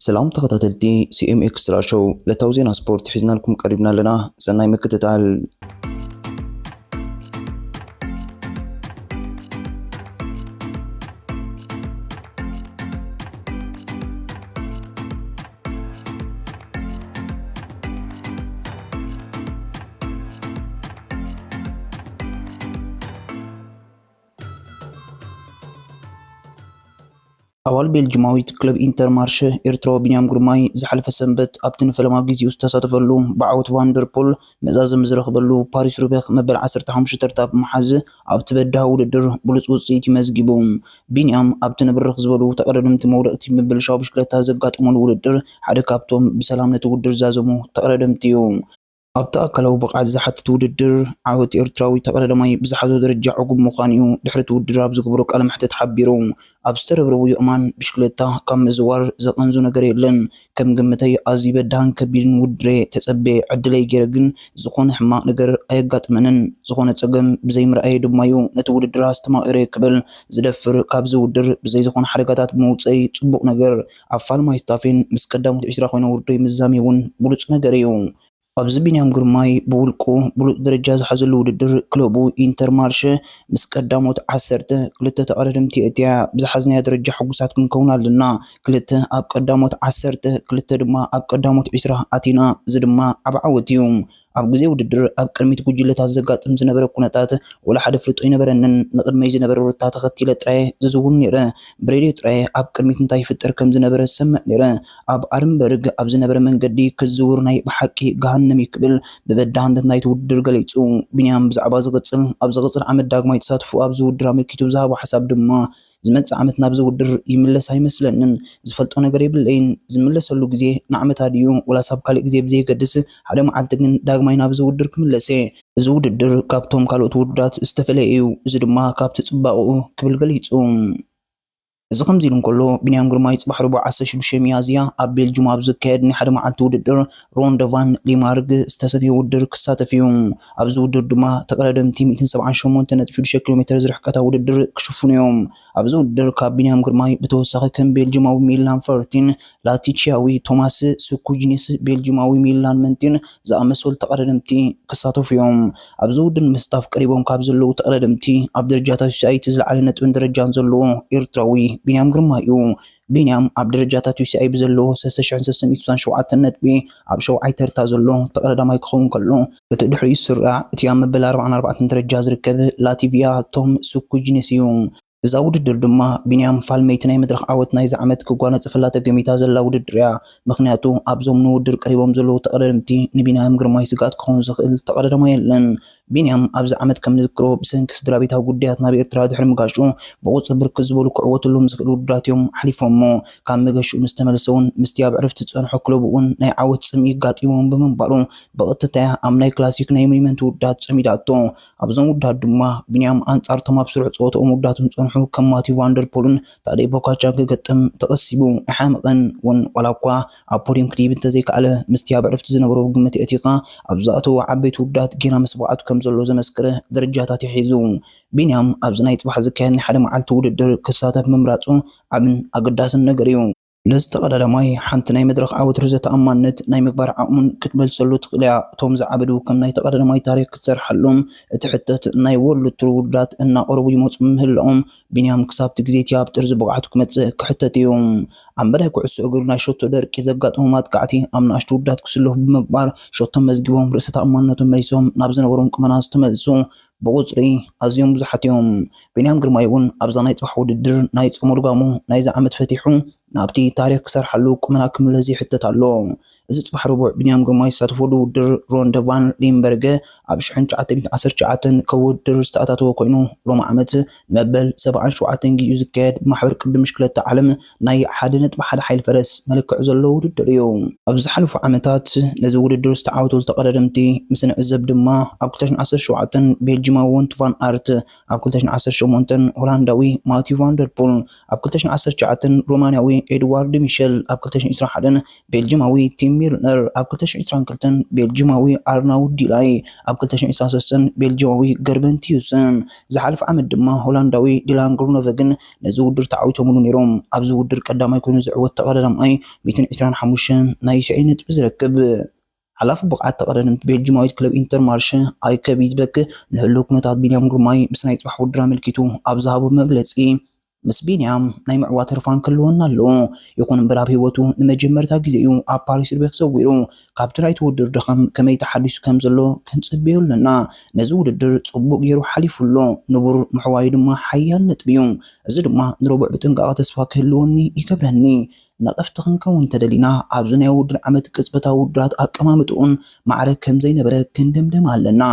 ሰላም ተኸታተልቲ ሲ ኤም ኤክስትራ ሾው፣ ዕለታዊ ዜና ስፖርት ሒዝናልኩም ቀሪብና ኣለና። ሰናይ ምክትታል። ኣባል ቤልጅማዊት ክለብ ኢንተርማርሸ ኤርትራዊ ቢንያም ግርማይ ዝሓለፈ ሰንበት ኣብቲ ንፈለማ ግዜኡ ዝተሳተፈሉ ብዓወት ቫንደርፖል መዛዘሚ ዝረኽበሉ ፓሪስ ሩቤክ መበል ዓሰርተ ሓሙሽተ ተርታ ብምሓዝ ኣብቲ በዳሂ ውድድር ብሉጽ ውጽኢት እዩ መዝጊቡ። ቢንያም ኣብቲ ንብርኽ ዝበሉ ተቐዳደምቲ መውደቕቲ ምብልሻው ብሽክለታ ዘጋጠመሉ ውድድር ሓደ ካብቶም ብሰላም ነቲ ውድድር ዝዛዘሙ ተቐዳደምቲ እዩ። ኣብቲ ኣካላዊ ብቕዓት ዝሓትት ውድድር፣ ዓወት ኤርትራዊ ተቐዳዳማይ ብዝሓዞ ደረጃ ዕጉብ ምዃኑ እዩ ድሕሪ እቲ ውድድር ኣብ ዝገበሮ ቃለ መሕትት ሓቢሩ። ኣብ ዝተረብረቡ የእማን ብሽክለታ ካብ ምዝዋር ዘቐንዞ ነገር የለን። ከም ግምተይ ኣዝዩ በዳህን ከቢድን ውድድር እየ ተጸብየ ዕድለይ ገይረ፣ ግን ዝኾነ ሕማቕ ነገር ኣየጋጠመንን። ዝኾነ ጸገም ብዘይምርኣየ ድማ እዩ ነቲ ውድድር ኣስተማቒረ ክብል ዝደፍር። ካብዚ ውድድር ብዘይ ዝኾነ ሓደጋታት ብምውጸይ ጽቡቕ ነገር። ኣብ ፋልማይ ስታፌን ምስ ቀዳሞት ዕስራ ኮይነ ውርደይ ምዛመይ እውን ብሉጽ ነገር እዩ። ኣብዚ ቢንያም ግርማይ ብውልቁ ብሉጽ ደረጃ ዝሓዘሉ ውድድር ክለቡ ኢንተርማርሸ ምስ ቀዳሞት ዓሰርተ ክልተ ተቐዳደምቲ ኣእትያ ብዝሓዝናዮ ደረጃ ሕጉሳት ክንከውን ኣለና። ክልተ ኣብ ቀዳሞት ዓሰርተ ክልተ ድማ ኣብ ቀዳሞት ዕስራ ኣቲና፣ እዚ ድማ ዓቢ ዓወት እዩ። ኣብ ግዜ ውድድር ኣብ ቅድሚት ጉጅለታት ዘጋጥም ዝነበረ ኩነታት ወላ ሓደ ፍልጦ ኣይነበረንን። ንቕድመይ ዝነበረ ሩታ ተኸቲለ ጥራየ ዝዝውር ነይረ። ብሬድዮ ጥራየ ኣብ ቅድሚት እንታይ ይፍጠር ከም ዝነበረ ዝሰምዕ ነይረ። ኣብ ኣርንበርግ ኣብ ዝነበረ መንገዲ ክዝውር ናይ ብሓቂ ገሃነም እዩ ክብል ብበዳህነት ናይቲ ውድድር ገሊጹ። ቢንያም ብዛዕባ ዝቕጽል፣ ኣብ ዝቕጽል ዓመት ዳግማይ ተሳትፎ ኣብዚ ውድድር ኣመልኪቱ ብዝሃቦ ሓሳብ ድማ፣ ዝመጽእ ዓመት ናብዚ ውድድር ይምለስ ኣይመስለንን። ዝፈልጦ ነገር የብለይን። ዝምለሰሉ ግዜ ንዓመታ ድዩ ወላስ ኣብ ካልእ ግዜ ብዘየገድስ፣ ሓደ መዓልቲ ግን ዳግማይ ናብዚ ውድድር ክምለስ እየ። እዚ ውድድር ካብቶም ካልኦት ውድድራት ዝተፈለየ እዩ። እዚ ድማ ካብቲ ጽባቐኡ ክብል ገሊጹ። እዚ ከምዚ ኢሉ እንከሎ፣ ቢንያም ግርማይ ጽባሕ ረቡዕ ዓሰርተ ሽዱሽተ ሚያዝያ ኣብ ቤልጅም ኣብ ዝካየድ ናይ ሓደ መዓልቲ ውድድር ሮንደ ቫን ሊማርግ ዝተሰምየ ውድድር ክሳተፍ እዩ። ኣብዚ ውድድር ድማ ተቐዳደምቲ ሚእትን ሰብዓን ሸሞንተ ነጥቢ ሽዱሽተ ኪሎ ሜትር ዝርሕቀታ ውድድር ክሽፍኑ እዮም። ኣብዚ ውድድር ካብ ቢንያም ግርማይ ብተወሳኺ ከም ቤልጅማዊ ሚላን ፈርቲን፣ ላቲቺያዊ ቶማስ ስኩጅኒስ፣ ቤልጅማዊ ሚላን መንቲን ዝኣመሰሉ ተቐዳደምቲ ክሳተፉ እዮም። ኣብዚ ውድድር ንምስታፍ ቀሪቦም ካብ ዘለዉ ተቐዳደምቲ ኣብ ደረጃታት ዩሲኣይ እቲ ዝለዓለ ነጥብን ደረጃን ዘለዎ ኤርትራዊ ቢንያም ግርማይ እዩ። ቢንያም ኣብ ደረጃታት ዩሲኣይ ብዘለዎ ሰለስተ ሽሕን ሰለስተ ሚእትን ስሳን ሸውዓተን ነጥቢ ኣብ ሸውዓይ ተርታ ዘሎ ተቐዳዳማይ ክኸውን ከሎ፣ እቲ ድሕሪኡ ዝስራዕ እቲ ኣብ መበል ኣርባዓን ኣርባዕተን ደረጃ ዝርከብ ላቲቪያ ቶም ስኩጅኒስ እዩ። እዛ ውድድር ድማ ቢንያም ፋልመይቲ ናይ መድረኽ ዓወት ናይዚ ዓመት ክጓነጽፈላ ተገሚታ ዘላ ውድድር እያ። ምኽንያቱ ኣብዞም ንውድድር ቀሪቦም ዘለዉ ተቐዳደምቲ ንቢንያም ግርማይ ስግኣት ክኸውን ዝኽእል ተቐዳዳማይ የለን። ቢንያም ኣብዚ ዓመት ከም ንዝክሮ ብሰንኪ ስድራ ቤታዊ ጉዳያት ናብ ኤርትራ ድሕሪ ምጋሹ ብቑጽሪ ብርክት ዝበሉ ክዕወትሎም ዝኽእል ውድድራት እዮም ሓሊፎሞ። ካብ መገሽኡ ምስ ተመልሰ እውን ምስቲ ኣብ ዕረፍቲ ዝጸንሖ ክለቡ እውን ናይ ዓወት ጽምኢ ይጋጢሞም ብምንባሩ ብቐጥታ ኣብ ናይ ክላሲክ ናይ ሞኒመንት ውድድራት ጸሚዳቶ። ኣብዞም ውድድራት ድማ ቢንያም ኣንጻርቶም ኣብ ስሩዕ ጸወታኦም ውድድራቶም ዝጸንሑ ከም ማቲው ቫንደርፖልን ታደይ ፖጋቻርን ክገጥም ተቐሲቡ። ኣይሓመቐን እውን፣ ዋላ እኳ ኣብ ፖድየም ክድይብ እንተዘይከኣለ፣ ምስቲ ኣብ ዕረፍቲ ዝነበሮ ግምት የእቲኻ ኣብ ዝኣተዎ ዓበይቲ ውድድራት ጌና ምስ ብቕዓቱ ከም ዘሎ ዘመስከረ ደረጃታት እዩ ሒዙ። ቢንያም ኣብዚ ናይ ጽባሕ ዝካየድ ናይ ሓደ መዓልቲ ውድድር ክሳተፍ ምምራጹ ዓብን ኣገዳስን ነገር እዩ። ነዚ ተቐዳዳማይ ሓንቲ ናይ መድረኽ ዓወት ርእሰ ተኣማንነት ናይ ምግባር ዓቕሙን ክትመልሰሉ ትኽእል እያ። እቶም ዝዓበዱ ከም ናይ ተቐዳዳማይ ታሪኽ ክትሰርሓሎም እቲ ሕተት ናይ ወርልድ ቱር ውድድራት እናቐረቡ ይመጹ ብምህላዎም፣ ቢንያም ክሳብ እቲ ግዜ እቲ ኣብ ጥርዚ ብቕዓቱ ክመጽእ ክሕተት እዩ። ኣንበዳይ ኩዕሶ እግሪ ናይ ሸቶ ደርቂ ዘጋጠሞም ኣጥቃዕቲ ኣብ ንኣሽቱ ውድድራት ክስለፉ ብምግባር ሸቶ መዝጊቦም ርእሰ ተኣማንነቶም መሊሶም ናብ ዝነበሮም ቁመና ዝተመልሱ ብቑጽሪ ኣዝዮም ብዙሓት እዮም። ቢንያም ግርማይ እውን ኣብዛ ናይ ጽባሕ ውድድር ናይ ጾመ ልጓሙ ናይዚ ዓመት ፈቲሑ ናብቲ ታሪኽ ክሰርሓሉ ቁመና ክምለስ ይሕተት ኣሎ። እዚ ጽባሕ ረቡዕ ቢንያም ግርማይ ዝሳተፈሉ ውድድር ሮንደ ቫን ሊምበርገ ኣብ ሽሕን ትሽዓተ ሚእትን ዓሰርተ ትሽዓተን ከውድድር ዝተኣታተወ ኮይኑ፣ ሎሚ ዓመት ንመበል ሰብዓን ሸውዓተን ግዜኡ ዝካየድ ብማሕበር ቅድድም ብሽክለታ ዓለም ናይ ሓደ ነጥቢ ሓደ ሓይል ፈረስ መለክዒ ዘለዎ ውድድር እዩ። ኣብ ዝሓለፉ ዓመታት ነዚ ውድድር ዝተዓወተሉ ተቐዳደምቲ ምስ ንዕዘብ ድማ፣ ኣብ ክልተ ሽሕን ዓሰርተ ሸውዓተን ቤልጂማዊ ወንት ቫን ኣርት፣ ኣብ ክልተ ሽሕን ዓሰርተ ሸሞንተን ሆላንዳዊ ማቲው ቫንደርፖል፣ ኣብ ክልተ ሽሕን ዓሰርተ ትሽዓተን ሮማንያዊ ኤድዋርድ ሚሸል፣ ኣብ ክልተ ሽሕን ዕስራን ሓደን ቤልጂማዊ ቲም ሚልነር ኣብ ክልተ ሽሕን ዕስራን ክልተን ቤልጂማዊ ኣርናውድ ዲላይ፣ ኣብ ክልተ ሽሕን ዕስራን ሰለስተን ቤልጂማዊ ገርበን ቲዩስን፣ ዝሓለፈ ዓመት ድማ ሆላንዳዊ ዲላን ግሩኖቨግን ነዚ ውድድር ተዓዊቶምሉ ነይሮም። ኣብዚ ውድድር ቀዳማይ ኮይኑ ዝዕወት ተቐዳዳማይ ሚእትን ዕስራን ሓሙሽተን ናይ ሽሕ ነጥቢ ዝረክብ። ሓላፊ ብቕዓት ተቐዳደምቲ ቤልጂማዊት ክለብ ኢንተርማርሽ ኣይከ ቢዝበክ ንህሉው ኩነታት ቢንያም ግርማይ ምስ ናይ ጽባሕ ውድድር ኣመልኪቱ ኣብ ዝሃቦ መግለጺ፣ ምስ ቢንያም ናይ ምዕዋት ህርፋን ክህልወና ኣለዎ። ይኹን እምበር ኣብ ህይወቱ ንመጀመርታ ግዜ እዩ ኣብ ፓሪስ ሪቤክ ዘዊሩ። ካብቲ ናይቲ ውድድር ድኻም ከመይ ተሓዲሱ ከም ዘሎ ክንጽበዮ ኣለና። ነዚ ውድድር ጽቡቕ ገይሩ ሓሊፉ ኣሎ። ንቡር ምሕዋዩ ድማ ሓያል ነጥቢ እዩ። እዚ ድማ ንረቡዕ ብጥንቃቐ ተስፋ ክህልወኒ ይገብረኒ። ነቐፍቲ ክንከውን እንተደሊና ኣብዚ ናይ ውድድር ዓመት ቅጽበታዊ ውድድራት ኣቀማምጥኡን ማዕረ ከም ዘይነበረ ክንድምድም ኣለና።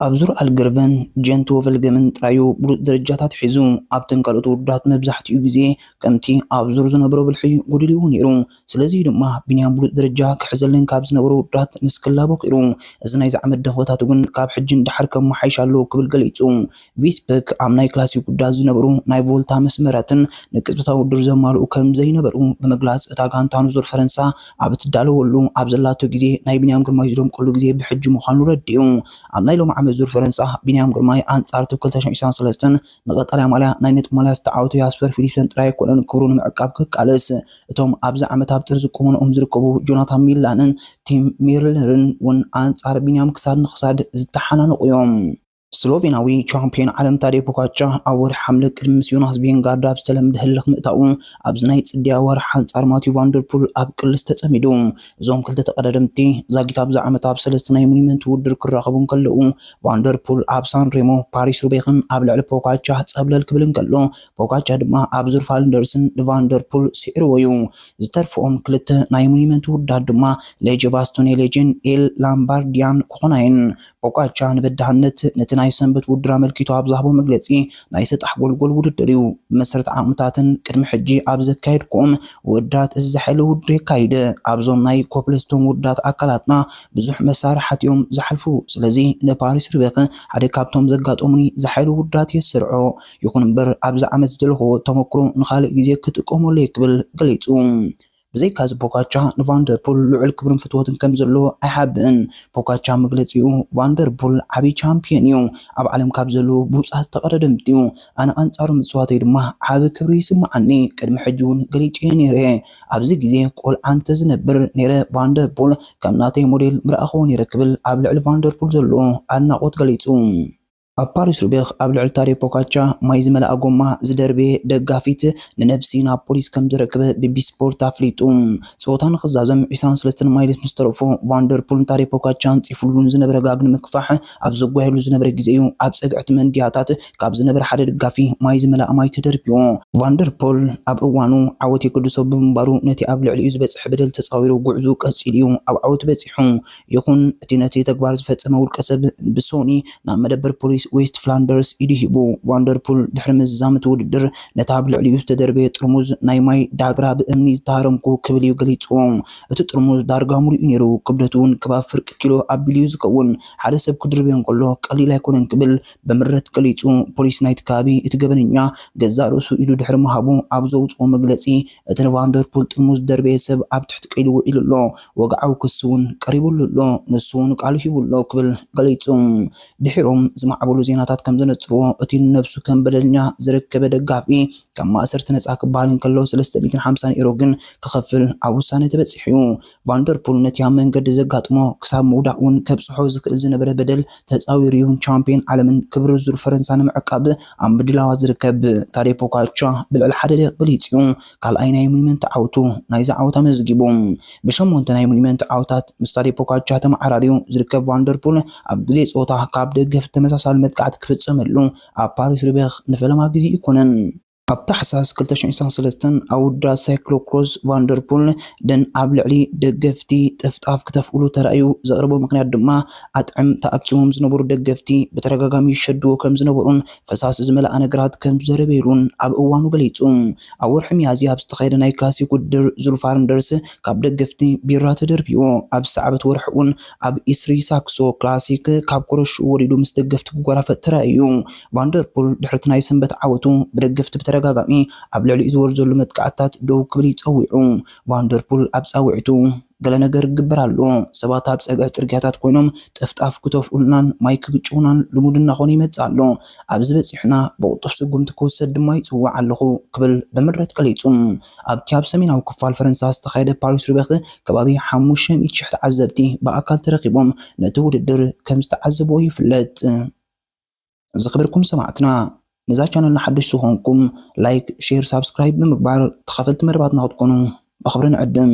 ኣብ ዙር ኣልገርቨን ጀንት ወቨልገምን ጥራዩ ብሉጽ ደረጃታት ሒዙ። ኣብተን ካልኦት ውድድራት መብዛሕትኡ ግዜ ከምቲ ኣብ ዙር ዝነበሮ ብልሒ ጎዲልዎ ነይሩ። ስለዚ ድማ ቢንያም ብሉጽ ደረጃ ክሕዘለን ካብ ዝነበሮ ውድድራት ንስክላ ቦኪሩ። እዚ ናይዚ ዓመት ደኽበታቱ ግን ካብ ሕጂ ንደሓር ከመሓይሽ ኣለዎ ክብል ገሊጹ። ቪስበክ ኣብ ናይ ክላሲክ ውድድራት ዝነበሩ ናይ ቮልታ መስመራትን ንቅጽበታዊ ውድድር ዘማልኡ ከም ዘይነበሩ ብምግላጽ እታ ጋንታ ንዙር ፈረንሳ ኣብ እትዳለወሉ ኣብ ዘላቶ ግዜ ናይ ቢንያም ግርማይ ዝደምቀሉ ግዜ ብሕጂ ምዃኑ ረዲኡ። ኣብ ናይ ሎሚ ዓመት ዙር ፈረንሳ ቢንያም ግርማይ ኣንጻር ቱብ ክልተ ሽሕን ዕስራን ሰለስተን ንቐጠልያ ማልያ ናይ ነጥቢ ማልያ ዝተዓወቱ ያስፐር ፊሊፕሰን ጥራይ ኣይኮነን ክብሩ ንምዕቃብ ክቃለስ። እቶም ኣብዚ ዓመት ኣብ ጥርዚ ቁመንኦም ዝርከቡ ጆናታን ሚላንን ቲም ሚርለርን እውን ኣንጻር ቢንያም ክሳድ ንክሳድ ዝተሓናነቑ እዮም። ስሎቬናዊ ቻምፒዮን ዓለም ታዴ ፖጋቻ ኣብ ወርሒ ሓምለ ቅድሚ ምስ ዮናስ ቬንጋርድ ኣብ ዝተለምደ ህልኽ ምእታዉ ኣብዚ ናይ ጽድያ ወርሒ ኣንጻር ማቲው ቫንደርፑል ኣብ ቅልስ ተጸሚዱ። እዞም ክልተ ተቐዳደምቲ ዛጊት ኣብዚ ዓመት ኣብ ሰለስተ ናይ ሞኒመንት ውድድር ክራኸቡ እንከለዉ፣ ቫንደርፑል ኣብ ሳን ሬሞ፣ ፓሪስ ሩቤኽን ኣብ ልዕሊ ፖጋቻ ጸብለል ክብል እንከሎ፣ ፖጋቻ ድማ ኣብ ዙር ፋልንደርስን ንቫንደርፑል ስዒርዎ እዩ። ዝተርፍኦም ክልተ ናይ ሞኒመንት ውድድራት ድማ ሌጀ ባስቶኔ ሌጀን ኤል ላምባርዲያን ክኾና እየን። ፖጋቻ ንበዳህነት ነቲ ናይ ሰንበት ውድድር ኣመልኪቱ ኣብ ዝሃቦ መግለጺ፣ ናይ ሰጣሕ ጎልጎል ውድድር እዩ። ብመሰረት ዓቕምታትን ቅድሚ ሕጂ ኣብ ዘካየድክዎም ውድድራት እዚ ዝሓየለ ውድድር የካይድ። ኣብዞም ናይ ኮፕለስቶን ውድድራት ኣካላትና ብዙሕ መሳርሓት እዮም ዝሓልፉ። ስለዚ ንፓሪስ ሩቤክ ሓደ ካብቶም ዘጋጠሙኒ ዝሓየሉ ውድድራት እየ ዝሰርዖ። ይኹን እምበር ኣብዚ ዓመት ዝደለኽዎ ተመክሮ ንኻልእ ግዜ ክጥቀመሉ እየ ክብል ገሊጹ። ብዘይካዚ ፖጋቻ ንቫንደርፑል ልዑል ክብርን ፍትወትን ከም ዘለዎ ኣይሓብእን። ፖጋቻ መግለጺኡ ቫንደርፑል ዓቢ ቻምፒዮን እዩ፣ ኣብ ዓለም ካብ ዘለዉ ብሉጻት ተቐዳደምቲ እዩ፣ ኣነ ኣንጻሩ ምጽዋተይ ድማ ዓቢ ክብሪ ይስምዓኒ፣ ቅድሚ ሕጂ እውን ገሊጸዮ ነይረ እየ፣ ኣብዚ ግዜ ቆልዓ እንተዝነብር ነይረ ቫንደርፑል ከም ናተይ ሞዴል ምረኣኽዎ ነይረ ክብል ኣብ ልዕሊ ቫንደርፑል ዘለዎ ኣድናቖት ገሊጹ። ኣብ ፓሪስ ሩቤኽ ኣብ ልዕሊ ታዴ ፖጋቻ ማይ ዝመልኣ ጎማ ዝደርበየ ደጋፊት ንነብሲ ናብ ፖሊስ ከም ዝረከበ ቢቢሲ ስፖርት ኣፍሊጡ። ጸወታ ንኽዛዘም ዕስራን ሰለስተን ማይልስ ምስ ተረፎ ቫንደርፑል ንታዴ ፖጋቻ ኣንጺፍሉ ንዝነበረ ጋግ ንምክፋሕ ኣብ ዘጓየሉ ዝነበረ ግዜ እዩ ኣብ ጸግዕቲ መንድያታት ካብ ዝነበረ ሓደ ደጋፊ ማይ ዝመልኣ ማይ ተደርብዎ። ቫንደርፖል ኣብ እዋኑ ዓወት የገድሶ ብምንባሩ ነቲ ኣብ ልዕሊኡ ዝበጽሐ በደል ተጻዊሩ ጉዕዞኡ ቀጺሉ እዩ ኣብ ዓወት በጺሑ። ይኹን እቲ ነቲ ተግባር ዝፈጸመ ውልቀ ሰብ ብሶኒ ናብ መደበር ፖሊስ ዌስት ፍላንደርስ ኢዱ ሂቡ። ቫንደርፑል ድሕሪ ምዝዛም እቲ ውድድር ነቲ ኣብ ልዕሊኡ ዝተደርበየ ጥርሙዝ ናይ ማይ ዳግራ ብእምኒ ዝተሃረምኩ ክብል እዩ ገሊጽዎ። እቲ ጥርሙዝ ዳርጋ ሙሉእ እዩ ነይሩ፣ ክብደቱ እውን ከባቢ ፍርቂ ኪሎ ኣቢሉ እዩ ዝኸውን። ሓደ ሰብ ክድርብዮ እንከሎ ቀሊል ኣይኮነን ክብል ብምረት ገሊጹ። ፖሊስ ናይቲ ከባቢ እቲ ገበነኛ ገዛእ ርእሱ ኢዱ ድሕሪ ምሃቡ ኣብ ዘውጽኦ መግለጺ እቲ ንቫንደርፑል ጥርሙዝ ዝደርበየ ሰብ ኣብ ትሕቲ ቀይዲ ውዒሉ ኣሎ። ወግዓዊ ክሲ እውን ቀሪቡሉ ኣሎ። ንሱ እውን ቃሉ ሂቡ ኣሎ ክብል ገሊጹ። ድሒሮም ዝማዕበሉ ዜናታት ከም ዘነጽርዎ እቲ ንነብሱ ከም በደለኛ ዝረከበ ደጋፊ ካብ ማእሰርቲ ነጻ ክበሃል እንከሎ ሰለስተ ሚእትን ሓምሳን ዩሮ ግን ክኸፍል ኣብ ውሳነ ተበጺሑ እዩ። ቫንደርፑል ነቲ ኣብ መንገዲ ዘጋጥሞ ክሳብ ምውዳቕ እውን ከብጽሖ ዝኽእል ዝነበረ በደል ተጻዊሩ እዩ ቻምፒዮን ዓለምን ክብሪ ዙር ፈረንሳ ንምዕቃብ ኣብ ምድላዋት ዝርከብ። ታዴ ፖጋቻ ብልዕሊ ሓደ ደቂቕ በሊጹ እዩ ካልኣይ ናይ ሞኒመንት ዓወቱ ናይዚ ዓወት ኣመዝጊቡ። ብሸሞንተ ናይ ሞኒመንት ዓወታት ምስ ታዴ ፖጋቻ ተመዓራርዩ ዝርከብ ቫንደርፑል ኣብ ግዜ ጸወታ ካብ ደገፍ ተመሳሳሊ መጥቃዕቲ ክፍጸመሉ ኣብ ፓሪስ ሩቤኽ ንፈለማ ግዜ ኣይኮነን። ኣብ ታሕሳስ ክልተ ሽሕን ዕስራን ሰለስተን ኣብ ውድድራት ሳይክሎክሮስ ቫንደርፑል ደን ኣብ ልዕሊ ደገፍቲ ጥፍጣፍ ክተፍእሉ ተራእዩ። ዘቕረቦ ምኽንያት ድማ ኣጥዕም ተኣኪቦም ዝነበሩ ደገፍቲ ብተደጋጋሚ ይሸድዎ ከም ዝነበሩን ፈሳሲ ዝመልኣ ነገራት ከም ዝዘረበይሉን ኣብ እዋኑ ገሊጹ። ኣብ ወርሒ ሚያዝያ ኣብ ዝተኻየደ ናይ ክላሲክ ውድድር ዙር ፋርንደርስ ካብ ደገፍቲ ቢራ ተደርብዎ። ኣብ ሰዓበት ወርሒ እውን ኣብ ኢስሪ ሳክሶ ክላሲክ ካብ ኮረሽኡ ወሪዱ ምስ ደገፍቲ ክጎራፈጥ ተራእዩ። ቫንደርፑል ድሕሪ እቲ ናይ ሰንበት ዓወቱ ብደገፍቲ ብተደጋጋሚ ኣብ ልዕሊኡ ዝወርድ ዘሎ መጥቃዕትታት ደው ክብል እዩ ጸዊዑ። ቫንደርፑል ኣብ ጻውዒቱ ገለ ነገር ክግበር ኣሎ። ሰባት ኣብ ጸግዒ ጽርግያታት ኮይኖም ጥፍጣፍ ክተፍኡልናን ማይ ክግጭዉናን ልሙድ እናኾነ ይመጽእ ኣሎ። ኣብዚ በጺሕና ብቕልጡፍ ስጉምቲ ክውሰድ ድማ ይጽውዕ ኣለኹ ክብል ብምረት ገሊጹ። ኣብቲ ኣብ ሰሜናዊ ክፋል ፈረንሳ ዝተኻየደ ፓሪስ ሩቤክ ከባቢ ሓሙሽተ ሚእቲ ሽሕ ተዓዘብቲ ብኣካል ተረኺቦም ነቲ ውድድር ከም ዝተዓዘብዎ ይፍለጥ። ዝኽበርኩም ሰማዕትና፣ ነዛ ቻነል ንሓደሽቲ ዝኾንኩም ላይክ፣ ሼር፣ ሳብስክራይብ ብምግባር ተኻፈልቲ መደባትና ክትኮኑ ብኽብሪ ንዕድም።